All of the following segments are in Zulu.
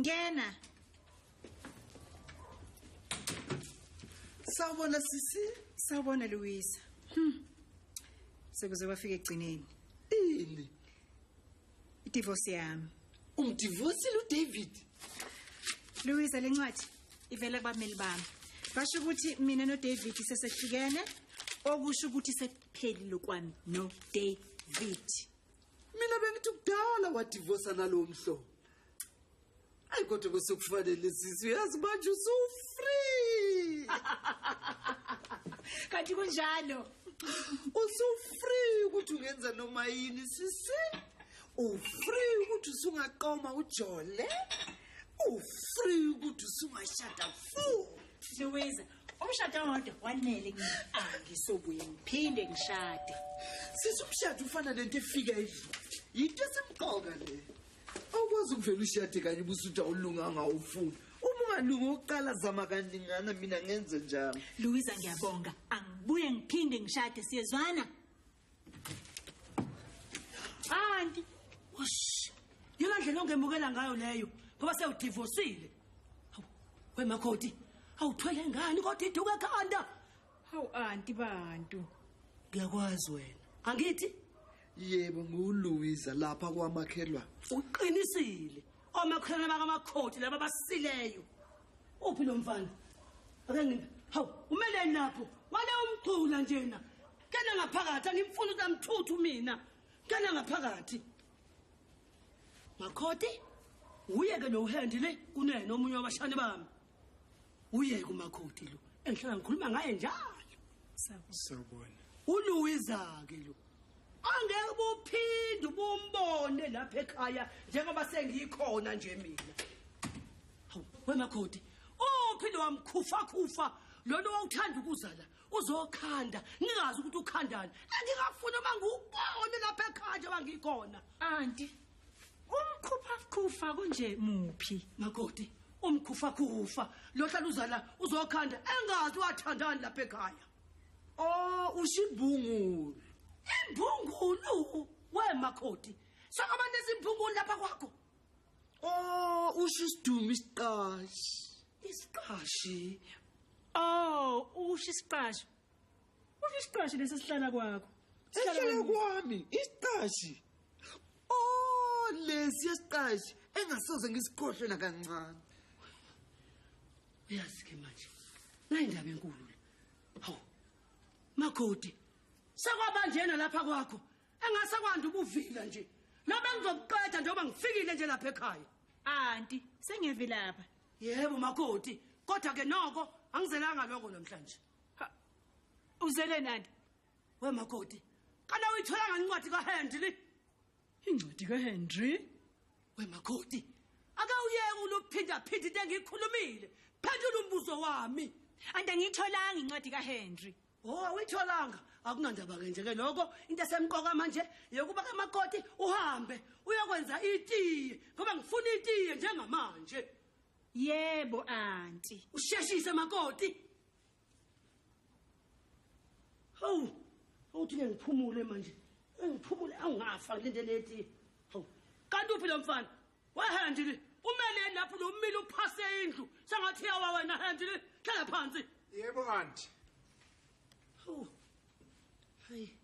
Ngena. Sawubona sisi. Sawubona Louisa. Sekuze kwafika ekugcineni. Ini? Idivorce yami. Umdivorcile uDavid? Louisa, lencwadi ivela kubameli bami. Basho ukuthi mina noDavid sesehlukene, okusho ukuthi sekuphelile kwami noDavid. Mina bengithi kudala wadivorsa nalowo mhlobo. Ayi kodwa bese kufanele sisi, uyazi manje usu-free. Kanti kunjalo. Usu-free ukuthi ungenza noma yini sisi. U-free ukuthi usungaqoma ujole. U-free ukuthi usungashada futhi. Louisa, umshado owodwa wanele kimi. Angisobuye ngiphinde ngishade. Sisi, umshado ufana nento efika endlini. Yinto esemqoka le. Awukwazi ukuvela ushade kanye ubusuthi awulunganga awufuni. Uma ungalungi uqala zama kaningana, mina ngenze njalo. Louisa, ngiyabonga. Angibuye ngiphinde ngishade, siyezwana? Anti, wosh. Yona ndlela ongemukela ngayo leyo ngoba sewudivosile. Hawu, wemakhoti, awuthwele ngani kodwa iduka ekhanda? Hawu anti bantu. Ngiyakwazi wena. Angithi? Yebo, nguLouisa lapha kwamakhelwane. Uqinisile. Omakhelwane bakamakhoti laba basileyo. Uphi lo mfana? Ake ngiphe. Hawu, umeleni lapho? Wale umchula njena. Kena ngaphakathi, angimfuni ukuthi amthuthu mina. Kena ngaphakathi. Makhoti, uye ke lo Henry le kunene omunye wabashane bami. Uye kumakhoti lo. Engihlala ngikhuluma ngaye njalo. Sawubona. uLouisa ke lo. Angeke uphinde ubumbone lapha ekhaya njengoba sengikhona nje mina. Hawu, wemakhoti, uphi lo wamkhufa khufa lona owuthanda ukuzala uzokhanda ngingazi ukuthi ukhandani. Engingafuni uma ngiwubone lapha ekhaya njengoba ngikhona. Anti, umkhupha khufa kunje muphi? Makoti, umkhufa khufa lo hlala uzala uzokhanda engazi wathandani lapha ekhaya. Oh, ushibhungulu. Imbungulu wemakhoti. Sakabantu esimbungulu lapha kwakho. Oh, usho isidumi isiqashi. Isiqashi. Oh, usho isiqashi. Usho isiqashi lesi sihlala kwakho. Sihlala kwami, isiqashi. Oh, lesi isiqashi engasoze ngisikhohlwe nakancane. Uyazi ke manje. Nayi indaba enkulu le. Hawu. Makhoti, sekwabanjena lapha kwakho. Engasekwanda ubuvila nje. Noba ngizokuqeda njengoba ngifikile nje lapha ekhaya. Anti, sengiyavilapha. Yebo Makhoti, kodwa ke noko angizelanga lokho namhlanje. Uzele nani? We Makhoti, kana uyitholanga incwadi kaHenry? Incwadi kaHenry? We Makhoti, ake uyeke uluphinda phinda into engiyikhulumile. Phendula umbuzo wami. Anti angiyitholanga incwadi kaHenry. Oh, awuyitholanga. Akunandaba ke nje ke lokho. Into esemqoka manje yokuba ke Makhoti uhambe uyokwenza itiye ngoba ngifuna itiye njengamanje. Yebo anti. Usheshise Makhoti. Hawu, uthi ngiphumule manje. Ngiphumule angafa ngilinde leti. Hawu, kanti uphi lo mfana? WaHenry, umele lapho lo umile uphase indlu. Sengathi yawa wena Henry, hlala phansi. Yebo anti. Hawu. Hayi.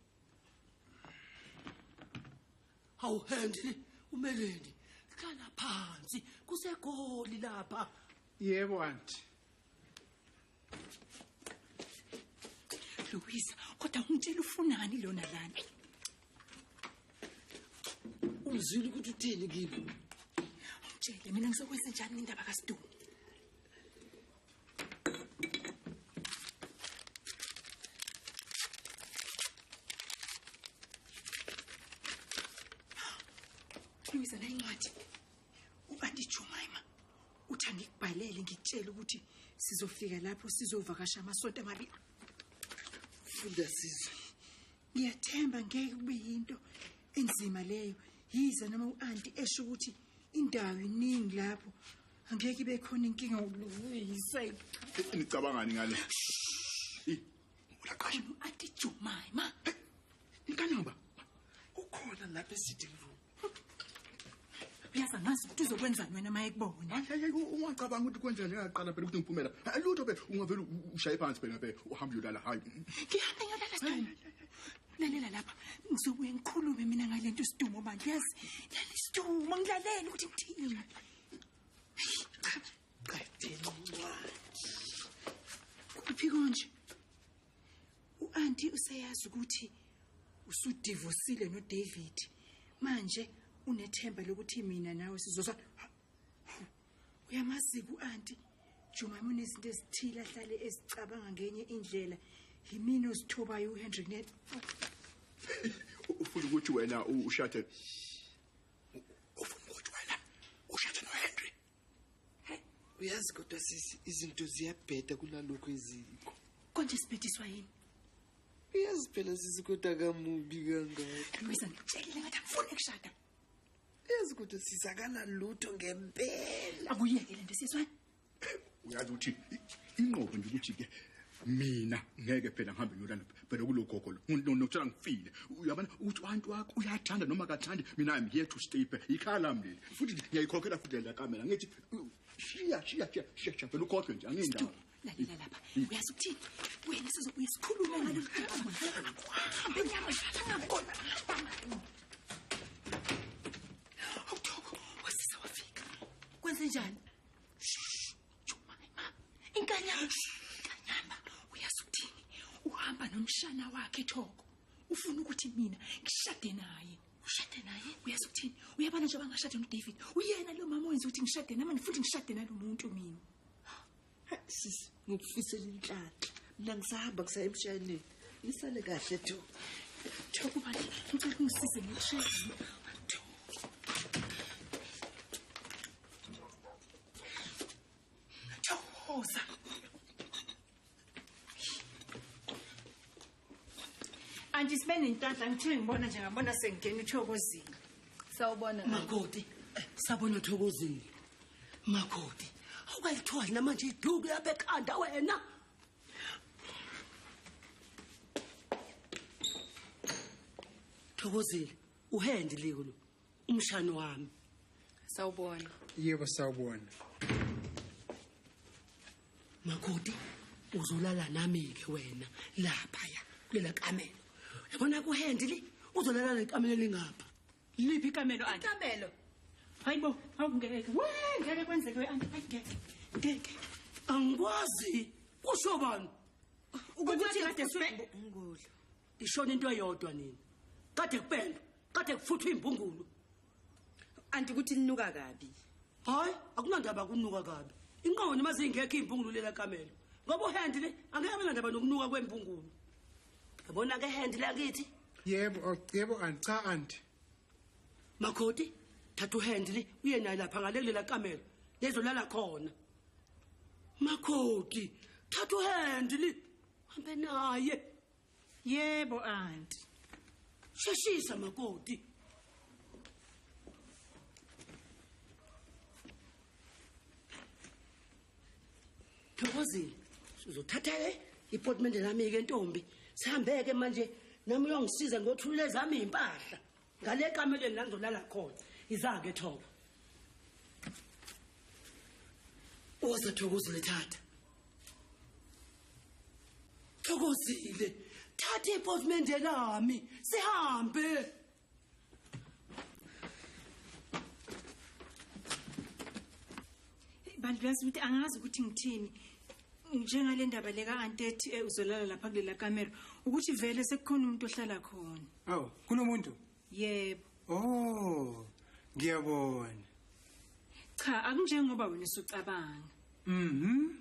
Hawu Henry, umeleni. Hlala phansi, kusegoli lapha. Yebo anti. Louisa, kodwa ungitshela ufunani lona lana? Umzwile ukuthi uthini kimi? Ungitshele mina ngizokwenza njani indaba kaSidumo? Louisa, la incwadi. U-Aunty Jemima uthi angikubhalele ngikutshele ukuthi sizofika lapho sizovakasha amasonto amabili. Funda sizwe. Ngiyathemba ngeke kube yinto enzima leyo. Yize noma u-aunty esho ukuthi indawo iningi lapho angeke ibe khona inkinga ngokulungisa. Nicabangani ngale? Ulaqasha u-Aunty Jemima. Nikanamba. Ukhona lapha e-sitting room. Uyazi angazi ukuthi uzokwenzani wena uma ekubona. Hayi ungacabanga ukuthi kwenza njengaqala phela ukuthi ngiphumela. Lutho phela ungavela ushaye phansi phela phela uhambe uyolala hayi. Ngihambe ngiyolala Sidumo. Lalela lapha ngizobuye ngikhulume mina ngalento Sidumo manje yazi. Lalela Sidumo ngilalela ukuthi ngithini. Qedela incwadi. Kuphi konje? U-anti useyazi ukuthi usudivosile noDavid. Manje unethemba lokuthi mina nawe sizozwa. Uyamazi ku-anti Juma unezinto ezithile ahlale ezicabanga ngenye indlela. Yimina ozithobayo uHenry net. Ufuna ukuthi wena ushade. Ufuna ukuthi wena ushade noHenry. Uyazi kodwa sisi izinto ziyabheda kunalokho ezikho. Konje sibhediswa yini? Uyazi phela sisi kodwa kamubi kangaka. Luisa ngitshelile ngathi angifuni ukushada. Uyazi kodwa sisi akanalutho ngempela. Akuyeke lento siswana. Uyazi ukuthi inqobo nje ukuthi ke mina ngeke phela ngihambe ngiyolala phela kulogogo lo. Nokutshela ngifile. Uyabona ukuthi uanti wakho uyathanda noma akathandi mina I'm here to stay phela. Ikhala lami leli. Futhi ngiyayikhokhela futhi la kamera ngithi shiya shiya shiya phela ukhohlwe nje angiyindawo. Lalela lapha. Uyazi ukuthini? Wena sizobuye sikhulume ngalolu daba. Hambe nyama ngabona. Awuthoko, wasisa wafika. Kwenze njani? Juma, inkanyamba. Inkanyamba. Uyazi ukuthini? Uhamba nomshana wakhe Thoko. Ufuna ukuthi mina ngishade naye. Ushade naye? Uyazi ukuthini? Uyabona nje bangashada noDavid. Uyena lo mama owenza ukuthi ngishade nami futhi ngishade nalomuntu mina. Sisi ngikufisela inhlanhla. Mina ngisahamba kusaya emshaneni. Nisale kahle Thoko. Thoko bani, ngicela ungisize ngishade. Thokoza. Anti sibe nenhlanhla ngithe ngibona nje ngabona sengena uThokozile. Sawubona Makoti. Sabona Thokozile. Makoti. Awukayithwali namanje iduku lapha ekhanda wena. Thokozile, uHenry liko lo. Umshana wami. Sawubona. Yebo sawubona. Makoti, uzolala nami ke wena lapha ya kulela kamelo. Yabona kuHenry uzolala lekamelo lingapha. Liphi ikamelo anti? Ikamelo. Hayibo, awungeke. We, ngeke kwenzeke we anti, ngeke. Ngeke. Angikwazi. Kusho bani? Ukuthi kade sibe Ngudla. Ishona into eyodwa nini? Kade kupendwa, kade kufuthwa imbungulu. Anti ukuthi linuka kabi. Hayi, akunandaba kunuka kabi. Inqobo noma zingekho imbungulu lela kamelo. Ngoba uHenry angeke abe nandaba nokunuka kwembungulu. Yabona ke Henry lakithi? Yebo, yebo anti, cha anti. Makoti, thatha uHenry uye naye lapha ngale kamelo. Lezolala khona. Makoti, thatha uHenry hambe naye. Yebo anti. Sheshisa makoti. Thokozile, uzothatha ke iportmanteau lami ke ntombi. Sihambeke manje nami uyongisiza ngothulule zami impahla. Ngale kamelweni la ngizolala khona. Izake Thoko. Woza Thokozile thatha. Thokozile, thatha iportmanteau lami sihambe. Bantu yazi ukuthi angazi ukuthi ngithini. Njengale ndaba leka anti ethi uzolala lapha kulela kamera ukuthi vele sekukhona umuntu ohlala khona. Awu, kunomuntu? Yebo. Oh, ngiyabona. Cha, akunjengoba wena usucabanga. Mhm.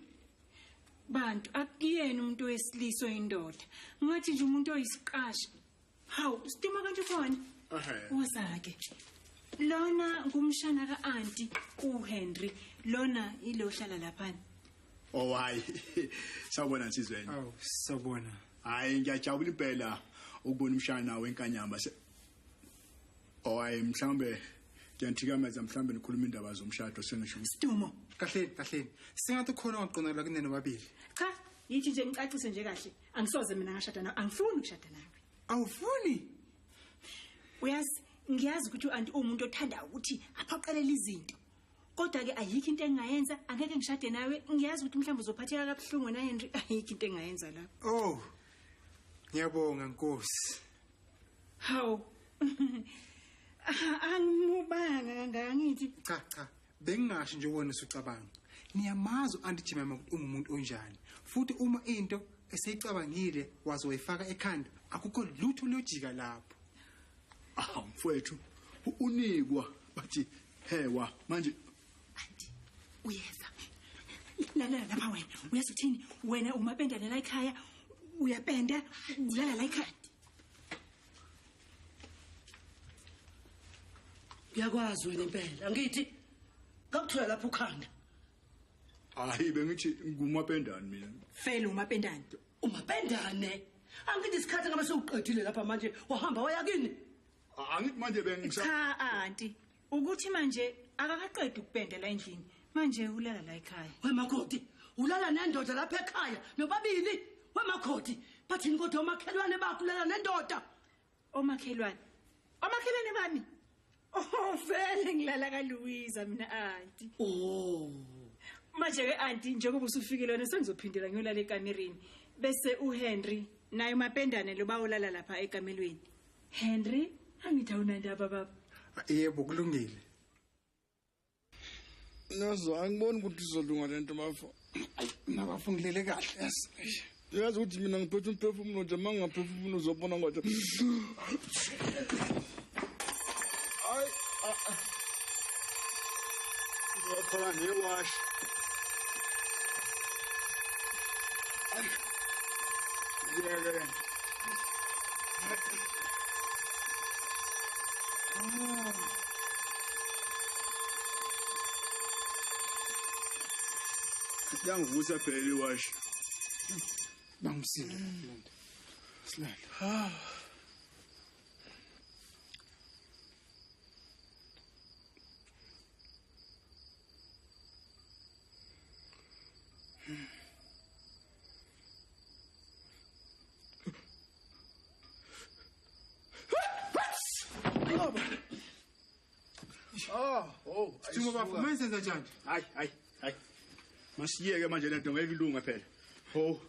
Bantu akuyena umuntu wesilisa oyindoda. Ngathi nje umuntu oyisiqashi. Hawu, siduma kanje khona. Ehhe. Woza-ke. Lona ngumshana ka-anti uHenry. Lona ilo hlala laphana. Oh hayi. Sawubona nsizweni. Awu, sawubona. Hayi ngiyajabula impela ukubona umshana wenkanyamba. Oh hayi mhlambe ngiyanthikameza mhlambe nikhuluma indaba zomshado sengisho. Sidumo. Kahleni, kahleni. Singathi khona ongaqondakala kunene babili. Cha, yithi nje ngicacise nje kahle. Angisoze mina ngashada nawe. Angifuni ukushada nawe. Awufuni? Uyazi Ngiyazi ukuthi u-anti uwumuntu othanda ukuthi aphoqelele izinto. Kodwa ke ayikho into engingayenza, angeke ngishade nawe. Ngiyazi ukuthi mhlawumbe uzophatheka kabuhlungu na Henry, ayikho into engingayenza lapho. Oh. Ngiyabonga Nkosi. Hawu. Angimubanga kangaka ngithi. Cha cha, bengingasho nje wena usucabanga. Niyamazi u-Auntie Jemima ukuthi ungumuntu onjani. Futhi uma into eseyicabangile waze wayifaka ekhanda, akukho lutho lojika lapho. Ah mfowethu, unikwa bathi hewa manje anti uyeza. Lalela lapha wena, uyazi uthini? Wena umapenda la ekhaya, uyapenda, ulala la ekhaya. Uyakwazi wena impela, angithi ngakuthola lapho ukhanda. Hayi bengithi ngumapendane mina. Fela umapendane. Umapendane. Angithi isikhathi ngabe sewuqedile lapha manje wahamba waya kini. Angithi manje bengisa. Cha anti, ukuthi manje akakaqedi ukupenda la endlini. Manje ulala la ekhaya. Wemakoti, ulala nendoda lapha ekhaya nobabili. Wemakoti, bathini kodwa omakhelwane bakho ulala nendoda? Omakhelwane. Omakhelwane bami. Oh vele ngilala kaLouisa mina anti. Oh. Manje ke anti njengoba usufikile wena sengizophindela ngiyolala ekamereni. Bese uHenry naye umapendane lo bawolala lapha ekamelweni. Henry, angithi awunandaba baba. Yebo kulungile. Nazo angiboni ukuthi izolunga lento bafo. Nabafo ngilele kahle yes. Uyazi ukuthi mina ngiphethe umphefumulo nje mangingaphefumulo uzobona ngathi. Ay, Ngizothola newashi. Ay. Yeke. Yangivusa phela iwashi. Bangimsile lento. Silale. Oh, Simo bafo manje senza njani? Hayi, hayi, hayi. Masiyeke manje lento ngeke ilunge phela. Ho,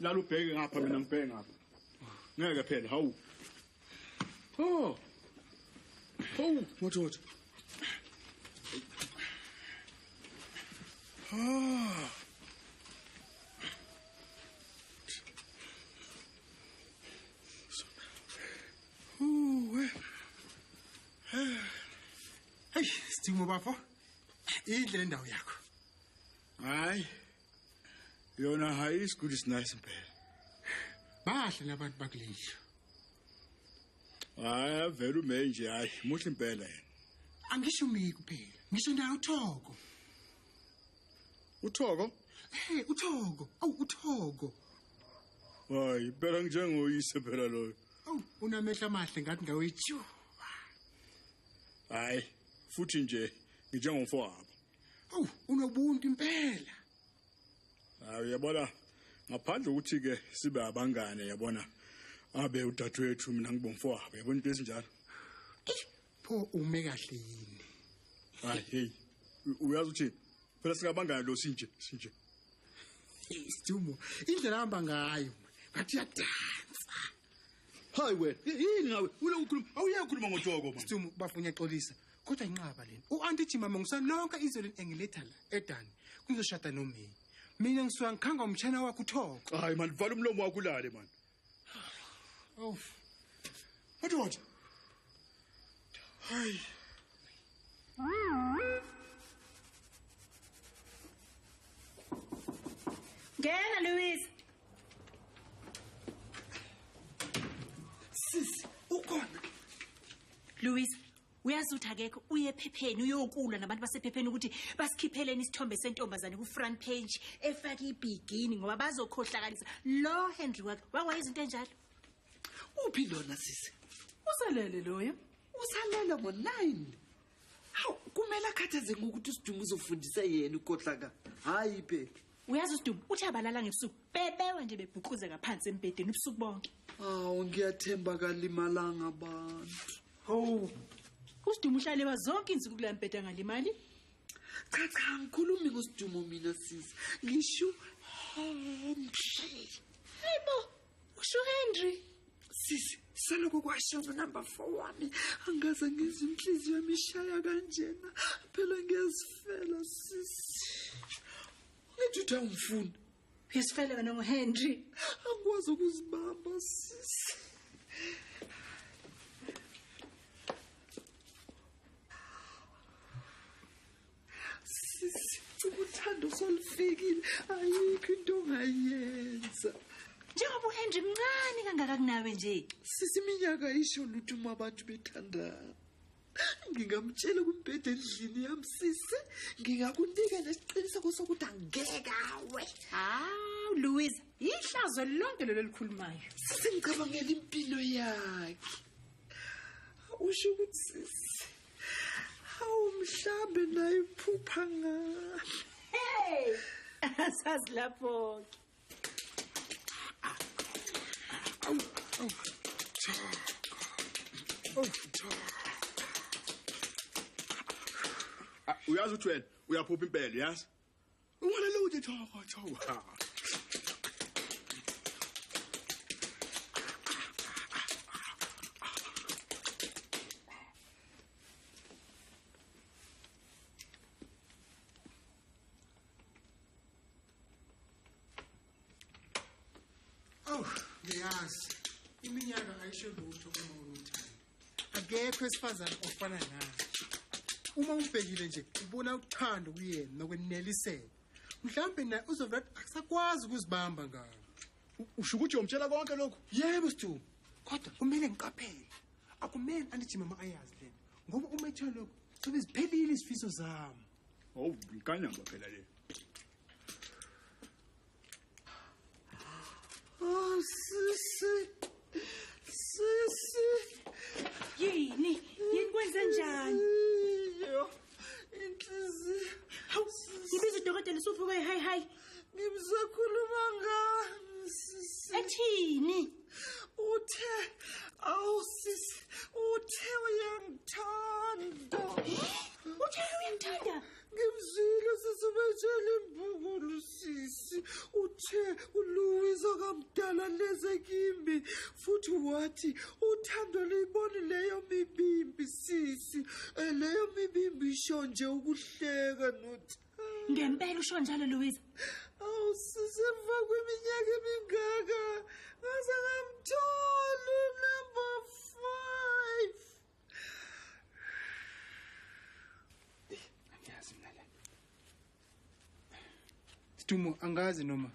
lala ubheke ngapha mina ngibheke ngapha. Ngeke phela, hawu. Oh. Hawu, madoda. Ah. Hey, Simo bafo. Indle lendawo yakho. Hayi. Yona hayi is good is nice impela. Bahle labantu bakulendlu. Hayi vele ume nje hayi muhle impela yena. Angisho mi kuphela. Ngisho nawe uThoko. uThoko? Hey, uThoko. Awu uThoko. Hayi, phela njengoyise phela loyo. Awu unamehla amahle ngathi ngaweju. Hayi, futhi nje njengomfowabo. Awu unobuntu impela. Hayi uyabona ngaphandle ukuthi ke sibe abangane yabona abe udadewethu mina ngibomfowabo yabona into ezinjalo. Pho ume kahle yini? Hayi hey uyazi ukuthi phela singabangane lo sinje sinje. Sidumo indlela hamba ngayo ngathi uyadansa. Hayi wena yini ngawe ulokukhuluma awuyakhuluma ngoJoko man. Sidumo bafunya xolisa. Kodwa inqaba lena. U-Auntie Jimama ngisalonke izwe leni engiletha la eDani kuzoshada noMay. Mina ngisuka ngikhanga umshana wakho uThoko. Hayi man vala umlomo wakho ulale man. Oh. Madoda. Hayi. Ngena Louise. Sisi ukhona. Louise, uyazi ukuthi akekho uye ephepheni uyokulwa nabantu basephepheni ukuthi basikhipheleni isithombe sentombazane ku front page efake ibikini ngoba bazokhohlakalisa lo Henry wakhe wakwayenza into enjalo. Uphi lona sisi? Usalele loyo. Usalele ngo9. Hawu kumele akhathazeke ukuthi uSidumo uzofundisa yena ukhohlaka. Hayi phela. Uyazi uSidumo uthi abalala ngebusuku bebewa nje bebhuquzeka phansi embhedeni ubusuku bonke. Awu ngiyathemba kalimalanga abantu. Hawu Usidumo uhlalewa zonke insuku kula mbheda ngalimali. Cha cha, ngikhulumi ngosidumo mina sisi. Ngisho Henry. Hayibo, usho Henry. Sisi, saloko kwashona number 4 wami. Angaze ngizwe inhliziyo yami ishaya kanjena. Phela ngiyazifela sisi. Ngithi uthi awungifuni. Uyasifela wena ngoHenry. Angikwazi ukuzibamba sisi. Sisi, uthando solufikile. Ayikho into ongayenza. Njengoba uHenry mncane kangaka kunawe nje. Sisi, iminyaka isho lutho uma abantu bethandana. Ngingamtshela kumbhede endlini yami sisi. Ngingakunika nesiqiniseko sokuthi angeke awe. Hawu Louise, ihlazo lonke lelo likhulumayo. Sisi, ngicabangela impilo yakhe. Usho ukuthi sisi, hawu mhlambe naye uphupha ngami. Hey, asazi lapho. Uyazi ukuthi wena uyaphupha impela, yazi? Ungalelo uthi thoko thoko. Oh, ngiyazi. Iminyaka ayisho lutho uma unothando. Akekho esifazane ofana naye. Uma umbhekile nje ubona uthando kuyena nokweneliseka. Mhlawumbe naye uzovela akusakwazi ukuzibamba ngayo. Usho ukuthi uyomtshela konke lokho? Yebo Sidumo. Kodwa kumele ngiqaphele. Akumele andithi mama ayazi lena. Ngoba uma etshela lokho sobe ziphelile izifiso zami. Hawu, inkanyamba phela le. Oh sisi. Sisi. Yini? Yini kwenze njani? Yo. Inhliziyo. Hawu, ngibiza udokotela usuvuka hayi hayi. Ngimsakhuluma ngami sisi. Ethini? Uthe awu sisi, uthe uyangithanda. Uthe uyangithanda? Ngimzwile sisi betshela imbukulu sisi. Uthe uLouise akamdala leze kimi futhi wathi uthando luyibona leyo mibimbi sisi. Leyo mibimbi isho nje ukuhleka nothando. Ngempela usho njalo Louise? Awu sisi, emva kweminyaka emingaka ngaze ngamthola number 5. Angiyazi mina le. Sidumo, angazi noma.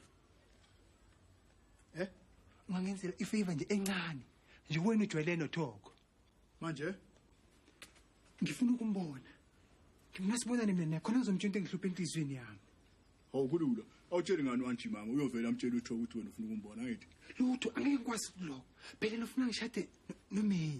Ungangenzela ifavor nje encane. Nje wena ujwayele noThoko. Manje ngifuna ukumbona. Ngifuna sibonane mina naye khona ngizomtshela into engihlupha enhliziyweni yami. Hawu kulula. Awutsheli ngani u-Auntie mama uyovela amtshela uThoko ukuthi wena ufuna ukumbona angithi? Lutho angeke ngikwazi lokho. Phela ufuna ngishade noMay.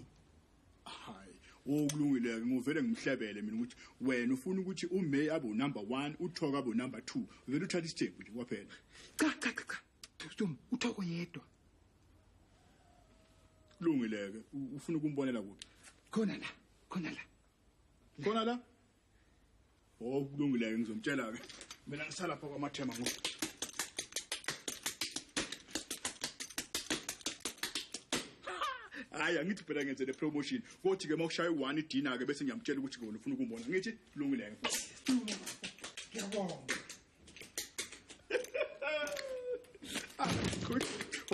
Hayi, okulungile-ke ngovele ngimhlebele mina ukuthi wena ufuna ukuthi uMay abe unumber 1, uThoko abe unumber 2. Uvele uthathe isithembu nje kwaphela. Cha cha cha. Sidumo, uThoko yedwa. Kulungile-ke, ufuna ukumbonela kuphi? Khona la, khona la. Khona la? Oh, kulungile-ke ngizomtshela-ke. Mina ngisalapha kwamathema ngoku. Hayi, angithi phela ngenze le promotion. Kothi ke mawushaya u1 idina ke bese ngiyamtshela ukuthi ke wena ufuna ukumbona. Ngithi kulungile ke. Ngiyabonga.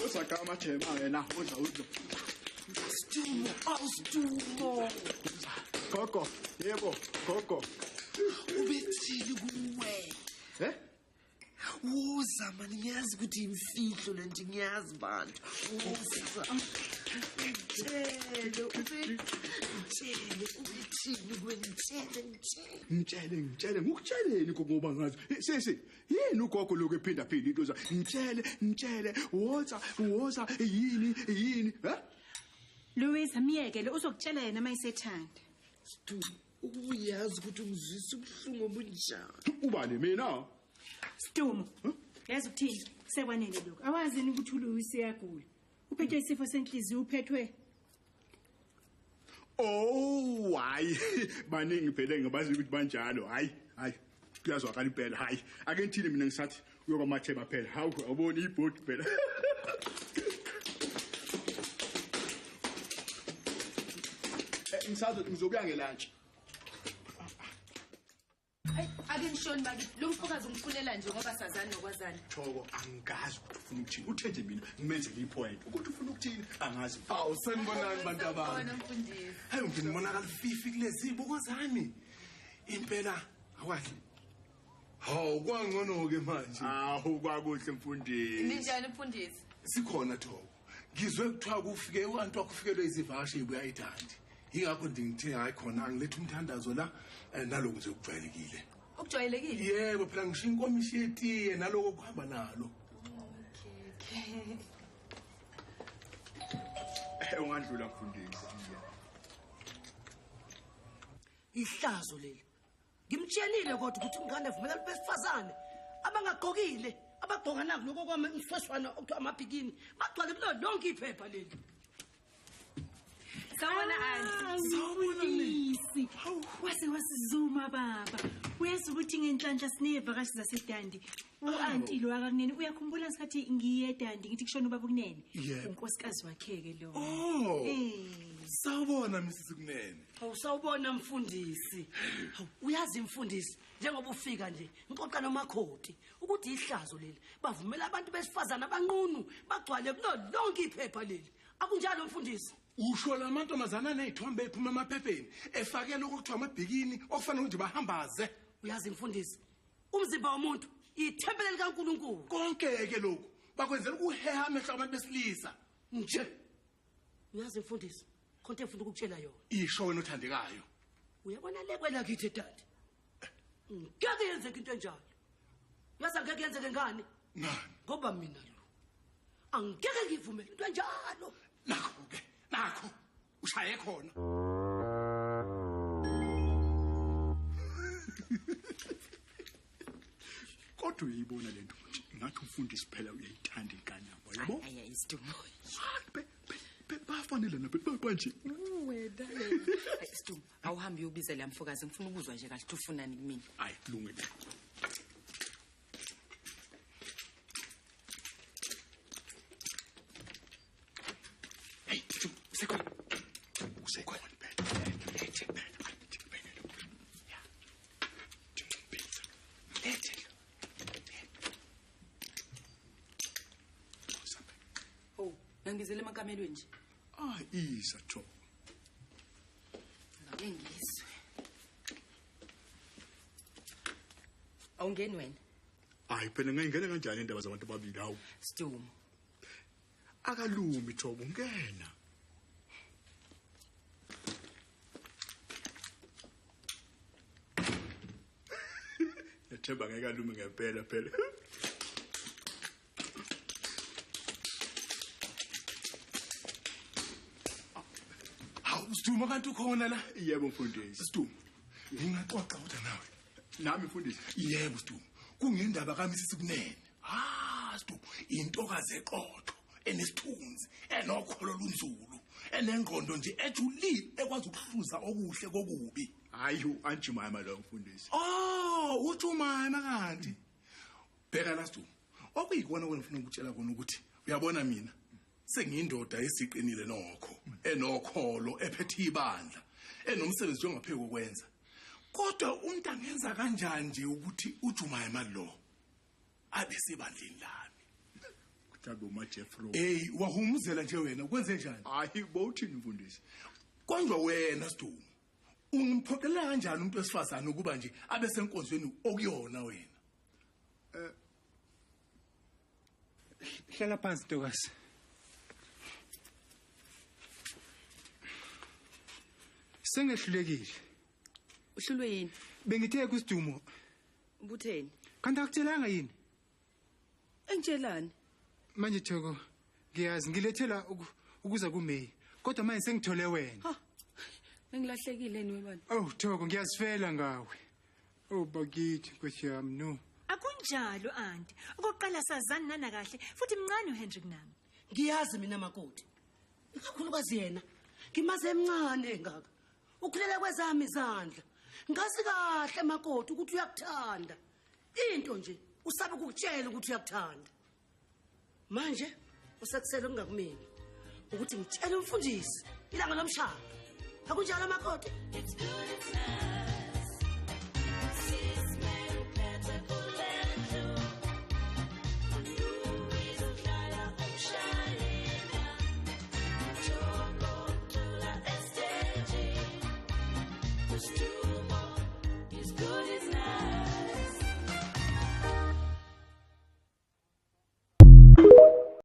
Osaka amathema yena, oza uzo. Sidumo, awu Sidumo. Gogo, yebo, gogo. Ubethini kuwe? Eh? Woza mani, ngiyazi ukuthi imfihlo lento, ngiyazi bantu. Woza. Ngitshele, ubethini kuwe, ngitshele, ngitshele. Ngitshele, ngitshele, ngikutsheleni gogo ngoba ngazi. Sisi, yini ugogo lokho ephinda phinda into za? Ngitshele, ngitshele, woza, woza, yini, yini, eh? Louise, miyekele uzokutshela yena mayisethanda. Sidumo, uyazi ukuthi ungizwisa ubuhlungu obunjani. Ubani mina? Sidumo, yazi ukuthini? Sekwanele lokho. Awazini ukuthi uLouise uyagula. Uphethwe isifo senhliziyo, uphethwe. Oh, hayi. Baningi phela ngibazi ukuthi banjalo. Hayi, hayi. Kuyazwakala impela. Hayi. Ake ngithini mina ngisathi uyokwamatheba phela. Hawu, awuboni ibhodi phela. Ngisazothi ngizobuya ngelantshi. Hayi, ake ngishoni bakithi. Lo mfokazi ungifunela nje ngoba sazani nokwazana. Thoko, angazi ukuthi ufuna ukuthini. Uthe nje mina ngimenzele ipoint. Ukuthi ufuna ukuthini angazi. Awu sanibonani bantu abami. Sawubona mfundisi. Hayi nginibonakala fifi kulezi zibuko zami. Impela awahle. Hawu kwangcono ke manje. Awu kwakuhle mfundisi. Ninjani mfundisi? Sikhona Thoko. Ngizwe kuthiwa kufike uantu wakufikelwe izivakashi ebuya eDandi. Ingakho ngithe hayi khona angilethe umthandazo la nalokhu nje okujwayelekile. Okujwayelekile? Yebo phela ngisho inkomishi yetiye naloko kuhamba nalo. Okay. Ungandlula mfundisi. Ihlazo leli. Ngimtshelile kodwa ukuthi umngane vumela abantu besifazane abangagqokile, abagqoka naku lokho kwami umsweswana okuthiwa amabhikini, bagcwale kulo lonke iphepha leli. Sawubona anti. Sawubona Mfundisi. Wase wasizuma baba. Uyazi ukuthi ngenhlanhla sinevakashi zaseDandi. U-anti lo akakunene uyakhumbula ngesikhathi ngiye eDandi ngithi kushona ubaba uKunene. Unkosikazi wakhe ke lo. Oh. Sawubona Mrs Kunene. Hawu sawubona mfundisi. Hawu uyazi mfundisi njengoba ufika nje ngixoxa nomakhoti ukuthi ihlazo leli bavumela abantu besifazana abanqunu bagcwale kulo lonke iphepha leli. Akunjalo mfundisi? Usho lamantombazana nezithombe ephuma emaphepheni efakela okuthiwa amabhikini okufanele ukuthi bahambaze. Uyazi mfundisi umzimba womuntu ithempeli likaNkulunkulu. Konke ke lokhu bakwenzela ukuheha amehlo abantu besilisa nje. Uyazi mfundisi khonto efuna ukukutshela yona. Isho wena othandekayo. Uyabona le kwelakithi eDandi ngeke yenzeke into enjalo. Uyazi angeke yenzeke ngani? Ngani? Ngoba mina lo angeke ngivumele into enjalo. Nakho ke, nakho ushaye khona. Kodwa uyibona lento ukuthi ngathi umfundisi phela uyayithanda inkanyamba, yabo? Hayi hayi Sidumo. Bafanele nabo kanje. Wena. Sidumo, awuhambe uyobiza la mfokazi ngifuna ukuzwa nje kahle ufunani kumina. Hayi kulungile. Hey, usekhona. Usekhona phela. Lethe phela. Ya. Lethe. Oh, nangizele emakamelweni nje. Ah, isa Thoko. Ngake ngizwe. Awungeni wena. Hayi phela ngingena kanjani indaba zabantu ababili hawu. Sidumo. Akalumi Thoko, ngena. Yathemba ngeke alume ngempela phela. Hawu Sidumo kanti ukhona la? Yebo mfundisi. Sidumo, ngingaxoxa kodwa nawe. Nami mfundisi. Yebo Sidumo, kungendaba kaMrs Kunene. Ah Sidumo, intokazi eqotho, enesithunzi, enokholo olunzulu, enengqondo nje ejulile ekwazi ukuhluza okuhle kokubi. Hayi u-Aunt lo mfundisi. Oh, uJumayima kanti. Bheka la Sidumo. Okuyikona wena ufuna ukutshela kona ukuthi uyabona mina sengiyindoda esiqinile nokho, enokholo, ephethe ibandla, enomsebenzi ongapheki kokwenza. Kodwa umuntu angenza kanjani nje ukuthi uJumayima lo abe sebandleni lami? Mhlawumbe uMaJeffro. Hey, wahumuzela nje wena, kwenze njani? Hayi, bowuthini mfundisi? Konjwa wena Sidumo. Ungimphoqelela kanjani umuntu wesifazane ukuba nje abe senkonzweni okuyona wena? Hlala phansi ntokazi. Sengehlulekile. Uhlulwe yini? Bengithe kuSidumo. Ubutheni? Kanti akutshelanga yini? Engitshelani? Manje Thoko, ngiyazi ngilethela ukuza kuMay, kodwa manje sengithole wena. Ha. Ngilahlekile ni webani? Oh Thoko, ngiyazifela ngawe. Oh bakithi Nkosi yami no. Akunjalo anti. Okokuqala sazani nana kahle futhi mncane uHenry kunami. Ngiyazi mina makoti. Ikakhulukazi yena. Ngimaze emncane ngaka. Ukhulela kwezami izandla. Ngazi kahle makoti ukuthi uyakuthanda. Into nje usabe ukukutshela ukuthi uyakuthanda. Manje usekusele kungakumina ukuthi ngitshele umfundisi ilanga lomshado. Akunjalo makoti? It's good, it's nice.